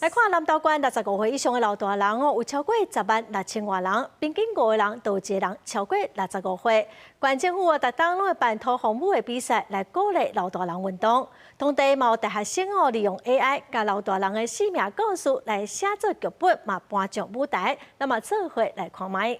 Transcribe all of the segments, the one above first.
來看南投縣65歲以上的老大人哦，有超過10萬6千外人，平均五個人就有一個人超過65歲。縣政府啊，逐冬攏會辦土風舞的比賽來鼓勵老大人運動。當地嘛有大學生哦，利用 AI 共老大人的生命故事來寫作劇本，嘛搬上舞台。咱嘛做伙來看覓。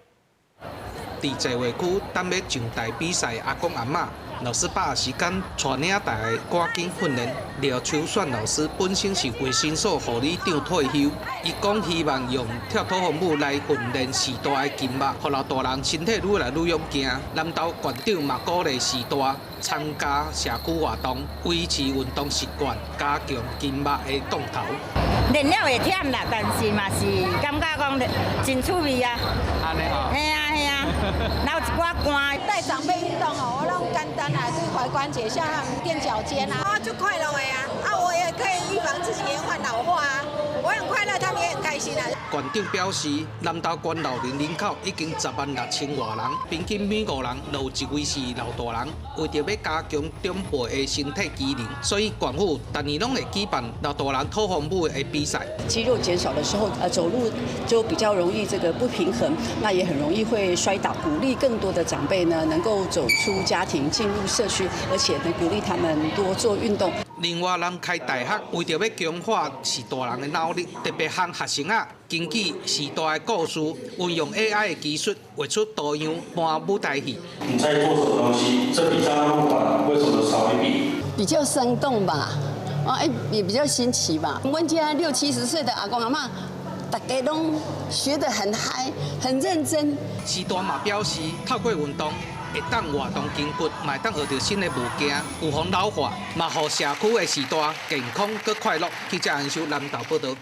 佇濟會區等欲上台比賽，阿公阿嬤老師把時間帶領大家趕緊訓練。廖秋選老師本身是衛生所護理長退休，伊講希望用跳土風舞來訓練序大的筋肉，予老大人身體愈來愈勇健。南投縣長嘛鼓勵序大參加社區活動，維持運動習慣，加強筋肉的動頭。練了會忝啦，但是嘛是感覺講真趣味啊。按呢吼。嘿啊嘿啊，流一寡汗。帶長輩運動哦，我攏簡單啊，對踝關節，像他們墊腳尖啊，啊，就快樂的啊，啊，我也可以預防自己延緩老化啊，我很快樂，他們也很開心啊。縣長表示，南投縣老齡人口已經10萬6千外人，平均每五人就有一位是老大人。為著欲加強長輩的身體機能，所以縣府逐年攏會舉辦老大人土風舞的比賽。肌肉減少的時候，走路就比較容易這個不平衡，那也很容易會摔倒。鼓勵更多的長輩呢，能夠走出家庭，進入社區，而且呢，鼓勵他們多做運動。另外，南開大學為著欲強化序大人的腦力，特別向學生仔根據序大的故事，運用 AI 的技術畫出圖樣，搬舞台戲。你在做什麼東西？這筆帳那麼短，為什麼少一筆？比較生動吧，啊，也比較新奇吧。阮遮六七十歲的阿公阿嬤，大家攏學得很嗨，很認真。序大嘛表示，透過運動，會當活動筋骨，嘛會當學著新的物件，預防老化，嘛予社區的序大健康閣快樂。記者安修南投報導。